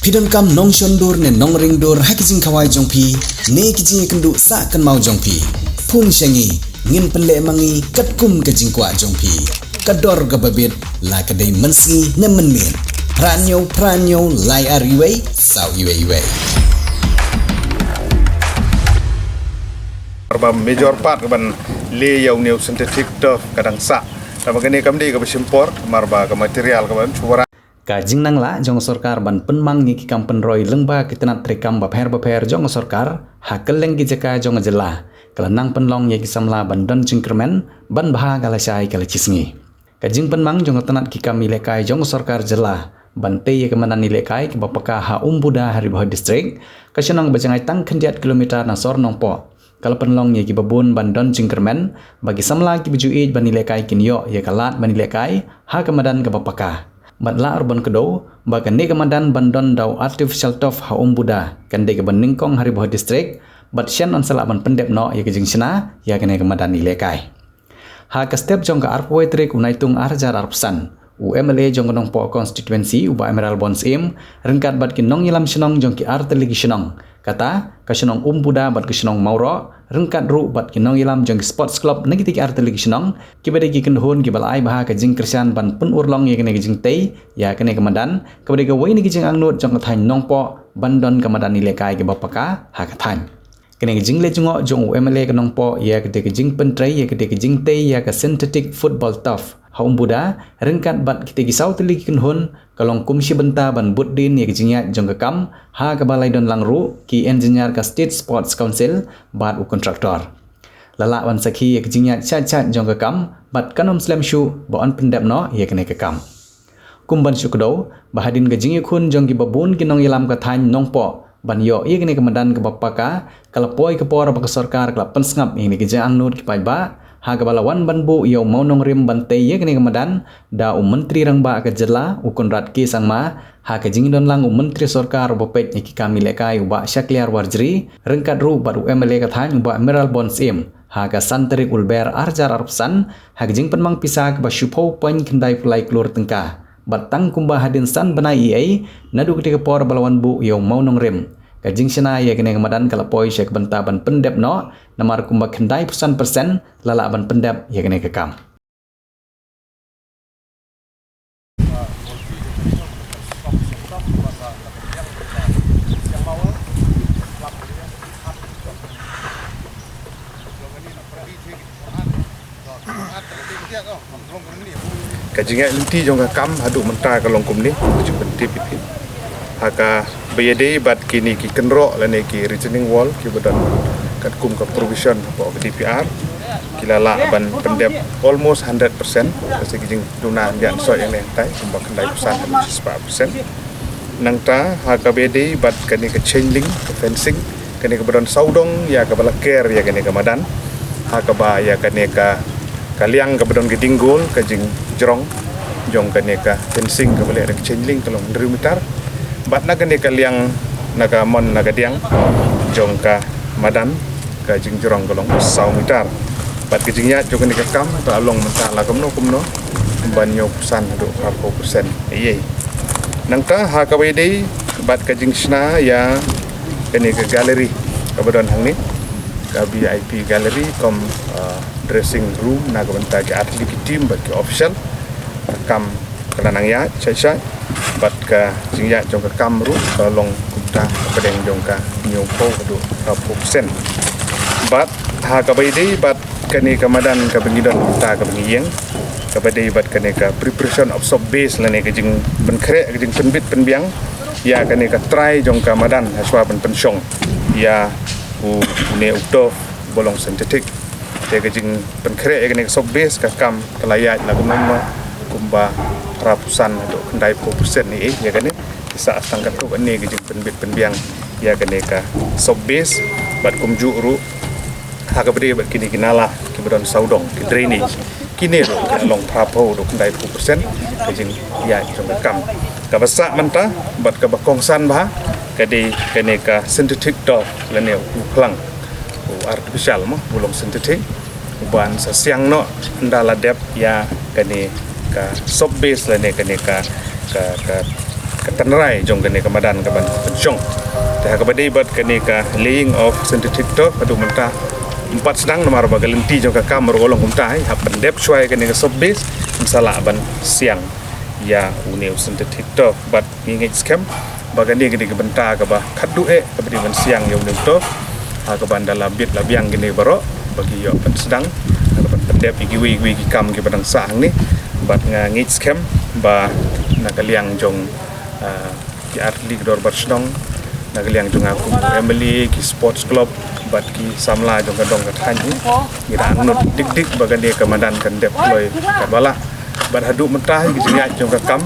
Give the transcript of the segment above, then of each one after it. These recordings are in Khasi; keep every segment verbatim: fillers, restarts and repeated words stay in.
Phi donkam nongshon dur ne nongring dur ha ki jingkhawai jong phi ne ki jingïakynduh sah kynmaw jong phi? Phone sha ngi, ngin pynleh ma ngi katkum ka jingkwah jong phi. Ka dor kaba bit, la ka dei mynsngi ne mynmiet. Phra hynñiew phra hynñiew lai ar wei saw wei wei. Namar ba major part kaban leh ïa une u synthetic turf ka dang sah. Te ba kane kam dei kaba shim por, namar ba ka material kaban shu wanrah. Ka jingnang lah jong ka sorkar ban pynmang ïa ki kam pynroi lyngba ki tnat treikam bapher bapher jong ka sorkar ha kylleng ki jaka jong ka jylla, ka la nang pynlong ïa ki samla ban don jingkyrmen ban bha ka lashai ka la shisngi. Ka jingpynmang jong ka tnat ki kam ïalehkai jong ka sorkar jylla ban tei ïa ka madan ïalehkai kaba paka ha Umbuda ha Ri Bhoi District, ka shnong ba jngai tang khyndiat kilometer na sor Nongpoh, ka la pynlong ïa kiba bun ban don jingkyrmen ba ki samla kiba ju ïeit ban ïalehkai kin ïoh ïa ka lad ban ïalehkai ha ka madan kaba paka. Bad la ruh ban kdew ba kane ka madan ban don da u artificial turf ha Umbuda kan dei kaba nyngkong ha Ri Bhoi District, bad shen yn sa lah ban pyndep noh ïa ka jingshna ïa kane ka madan ïalehkai. Ha ka step jong ka arphew wei tarik u Naitung ar hajar arphew san, u M L A jong ka Nongpoh constituency u Bah Emerald Born Syiem ryngkat bad ki nongïalam shnong jong ki artylli ki shnong, kata ka shnong Umbuda bad ka shnong Mawroh, ryngkat ruh bad ki nongïalam jong ki sports club na kitei ki artylli ki shnong, kiba dei ki kynhun kiba la ai bha ka jingkyrshan ban pynurlong ïa kane ka jingtei ïa kane ka madan, kaba dei kawei na ki jingangnud jong ka thaiñ Nongpoh ban don ka madan ïalehkai kaba paka ha ka thaiñ. Kane ka jingleh jngoh jong u M L A ka Nongpoh ïa kata ka jingpyntrei ïa kata ka jingtei ïa ka synthetic football turf ha Umbuda ryngkat bad kita ki saw tylli ki kynhun, ka long kum shi bynta ban bud dien ïa ka jingïaid jong ka kam, ha kaba la ïadon lang ruh ki engineer ka State Sports Council bad u contractor. La lah ban sakhi ïa ka jingïaid shait shait jong ka kam, bad kan ym slem shuh ba yn pyndep noh ïa kane ka kam. Kum ban shu kdew ba hadien ka jingïakhun jong kiba bun ki nongïalam ka thaiñ Nongpoh ban ïoh ïa kane ka madan kaba paka, ka la poi ka por ba ka sorkar ka la pynsngap ïa kane ka jingangnud ki paidbah, ha kaba la wan ban buh ïa u mawnongrim ban tei ïa kane ka madan da u Myntri Rangbah ka jylla u Conrad K Sangma, ha ka jingdon lang u Myntri Sorkar uba peit ïa ki kam ïalehkai u Bah Shakliar Warjri, ryngkat ruh bad u M L A ka thaiñ u Bah Emerald Born Syiem, ha ka san tarik u Lber ar hajar arphew san, ha ka jingpynmang pisa kaba shiphew point khyndai phew lai klur tyngka. Bad tang kumba hadien san bnai ei ei naduh kata ka por ba la wan buh ïa u mawnongrim, ka jingshna ïa kane ka madan ka la poi sha ka bynta ban pyndep noh, namar kumba khyndai phew san percent la lah ban pyndep ïa kane ka kam. Ka jingïaid lynti jong ka kam haduh mynta ka long kumne, ka jingpyntip ïa phi. Ha kaba ïadei bad kine ki kynroh lane ki retaining wall kiba don katkum ka provision hapoh ka D P R, ki la lah ban pyndep almost hundred percent, ka shu ki jingduna biang soi ïa ne tai kumba khyndai phew san haduh shispah percent. Nangta ha kaba ïadei bad kane ka chain link, ka fencing, kane kaba don sawdong ïa kaba la ker ïa kane ka madan, ha kaba ïa kane ka, ka liang kaba don ka dieng gol, ka jingjrong jong kane ka fencing kaba leh da ka chain link ka long hynriew meter. Bad na kane ka liang, na ka mon na ka diang jong ka madan, ka jingjrong ka long saw meter. Bad ka jingïaid jong kane ka kam ka long mynta la kumno kumno ban ïoh phew san haduh phra phew percent. Ei ei. Nangta ha kaba ïadei bad ka jingshna ïa kane ka gallery kaba don hangne, ka V I P gallery kum, ah, dressing room na ka bynta ki athlete ki team bad ki official. Ka kam ka la nang ïaid shai shai, bad ka jingïaid jong ka kam ruh ka long kumta, ka pdeng jong ka hynñiew phew haduh phra phew percent. Bad ha kaba ïadei bad kane ka madan kaba ngi don mynta kaba ngi ïeng, kaba dei bad kane ka preparation of soft base lane ka jingpynkhreh, ka jingpynbit pynbiang ïa kane ka trai jong ka madan hashwa ban pynshong ïa u, une u turf ba long synthetic. Te ka jingpynkhreh ïa kane ka soft base ka kam ka la ïaid la kumno kumno kumba phra phew san haduh khyndai phew percent. Ei ei, ïa kane ki sah tang katto katne ki jingpynbit pynbiang ïa kane ka soft base. Bad kumjuh ruh ha kaba dei bad kine ki nala kiba don sawdong, ki drainage, kine ruh ki la long phra phew haduh khyndai phew percent ka jingïaid jong ka kam. Kaba sah mynta bad kaba kongsan bha ka dei kane ka synthetic turf lane u phlang, u artificial mo, u long synthetic, uban sa siang noh ynda la dep ïa kane ka soft base lane kane ka, ka, ka ka tynrai jong kane ka madan ka ban pynshong. Te ha kaba dei bad kane ka laying of synthetic turf, haduh mynta ym pat sdang namar ba ka lynti jong ka kam ruh ka long kumta, hap pyndep shuwa ïa kane ka soft base, ym sa lah ban siang ïa une u synthetic turf. Bad ngi ngeit skhem ba kane ka dei ka bynta kaba khatduh eh kaba dei ban siang ïa une u turf ha kaban da la bit la biang kine baroh ba ki ïoh ban sdang ha kaban pyndep ïa kiwei kiwei ki kam kiba dang sah hangne. Bad nga ngeit skhem ba na ka liang jong, ah, ki artylli ki dorbar shnong, na ka liang jong nga kum u M L A, ki sports club bad ki samla jong ka dong ka thaiñ, ngi da angnud dik dik ba kane ka madan kan dep kloi katba lah. Bad haduh mynta hi ki jingïaid jong ka kam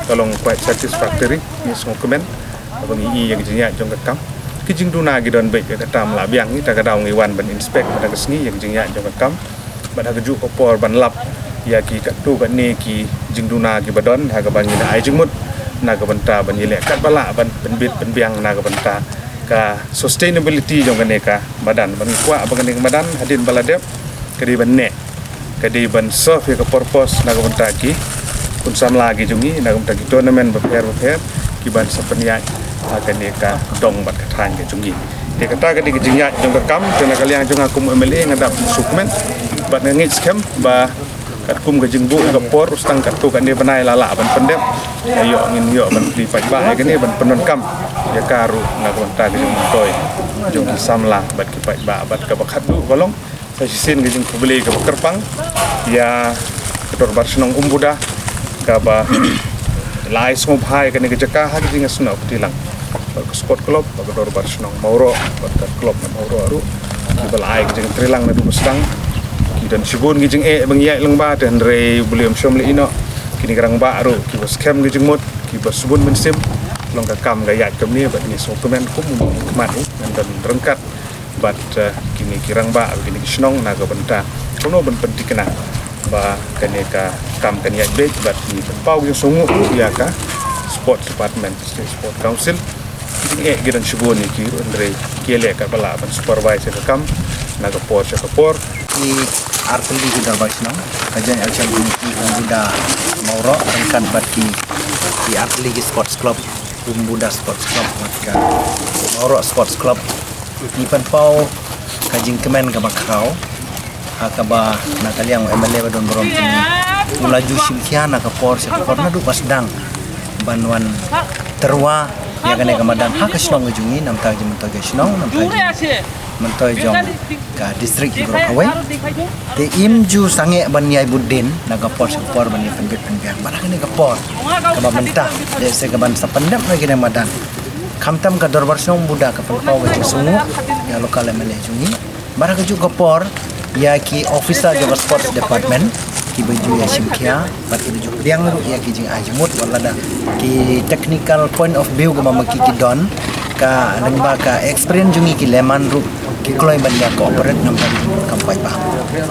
ka long quite satisfactory, ngi sngewkmen. Haba ngi ïohi ïa ki jingïaid jong ka kam, ki jingduna ki don beit, ïa kata ym lah biang, ïa kata ka daw ngi wan ban inspect mynta ka sngi ïa ki jingïaid jong ka kam. Bad ha kajuh ka por ban lap ïa ki katto katne ki jingduna kiba don, ha kaba ngi da ai jingmut na ka bynta ban ïaleh katba lah ban pynbit pynbiang na ka bynta ka sustainability jong kane ka madan. Bad ngi kwah ba kane ka madan hadien ba la dep ka dei ban neh, ka dei ban serve ïa ka purpose na ka bynta ki khun samla ki jong ngi, na ka bynta ki tournament bapher bapher ki ban sa pynïaid ha kane ka dong bad ka thaiñ ka jong ngi. Te kata ka dei ka jingïaid jong ka kam, te na ka liang jong nga kum u M L A nga da sngewkmen bad nga ngeit skhem ba katkum ka jingbuh ïa ka por, u sdang katto katne bnai la lah ban pyndep. Ïoh, ngin ïoh ban plie paidbah ïa kane ban pyndonkam ïa ka ruh na ka bynta ka jingmyntoi jong ki samla bad ki paidbah. Bad kaba khatduh ka long sa shisien ka jingkhublei kaba kyrpang ïa ka dorbar shnong Umbuda kaba la ai sngewbha ïa kane ka jaka ha ka jingïasnoh kti lang bad ka sport club bad ka dorbar shnong Mawroh bad ka club na Mawroh ruh kiba la ai ka jingtreilang naduh ba sdang. Ki don shibun ki jingeh ba ngi ïaid lyngba te hynrei U Blei um shym la ïehnoh. Kine ki rangbah ruh kiba skhem ki jingmut, kiba shibun mynsiem. Long ka kam ka ïaid kumne bad ngi sngewkmen kum u khmat u ngan don ryngkat bad, eh, kine ki rangbah, kine ki shnong na ka bynta kumno ban pynthikna ba kane ka kam kan ïaid beit bad ngi pynpaw ki jingsngewnguh ïa ka Sports Department, State Sports Council. Ki jingeh ki don shibun ïa ki ruh hynrei ki ïaleh katba lah ban supervise ïa ka kam na ka por sha ka por. Ki artylli ki dorbar shnong, ka Joint Action Committee Umbuda Mawroh ryngkat bad ki, ki artylli ki sports club, Umbuda Sports Club bad ka Mawroh Sports Club. Ngi pynpaw ka jingkmen kaba khraw ha kaba na ka liang u M L A ba don burom jong ngi u la ju shim khia na ka por sha ka por naduh ba sdang ban wan tyrwa ïa kane ka madan ha ka shnong ka jong ngi, namar ka jingmyntoi ka shnong, namar ka jingmyntoi jong ka district baroh kawei. Te im ju sangeh ban ïai bud dien na ka por sha ka por ban ïai pynbit pynbiang. Bad ha kane ka por kaba mynta, lehse ka ban sa pyndep ïa kane ka madan, khamtam ka dorbar shnong Umbuda ka pynpaw ka jingsngewnguh ïa local M L A jong ngi. Bad ha kajuh ka por ïa ki officer jong ka sports department kiba ju ïa shim khia bad kiba ju pdiang ruh ïa ki jingai jingmut, wat lada ki technical point of view kaba ma ki ki don, ka lyngba ka experience jong ngi ki lehman ruh ki kloi ban ïa cooperate namar kam paidbah.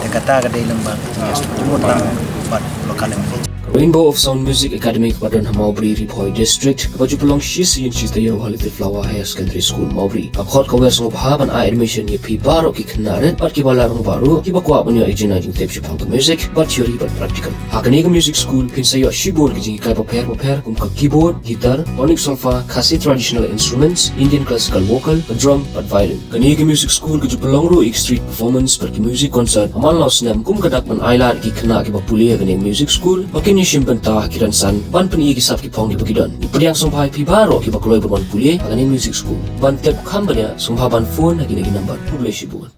Te kata ka dei lyngba ka jingïasnoh jingmut lang bad local M L A. Rainbow of Sound Music Academy kaba don ha Mawbri, Ri Bhoi District, kaba ju pynlong shi sien shi taïew ha Little Flower Higher Secondary School, Mawbri, ka khot ka wer sngewbha ban ai admission ïa phi baroh ki khynnah rit bad kiba la rangbah ruh kiba kwah ban ïoh ïa ka jinai jingtip shaphang ka music bad theory bad practical. Ha kane ka music school phin sa ïoh shibun ki jinghikai bapher bapher kum ka keyboard, guitar, tonic solfa, Khasi traditional instruments, Indian classical vocal, ka drum bad violin. Kane ka music school ka ju pynlong ruh ïa ki street performance bad ki music concert ha man la u snem kum ka dak ban ailad ïa ki khynnah kiba pule ha kane ka music school ba kin ïashim bynta ha ki rynsan ban pyni ïa ki sap ki phong kiba ki don. Ngi pdiang sngewbha ïa phi baroh kiba kloi ban wan pule ha kane ka music school. Ban tip kham bniah sngewbha ban phone ha kine ki number. Khublei shibun.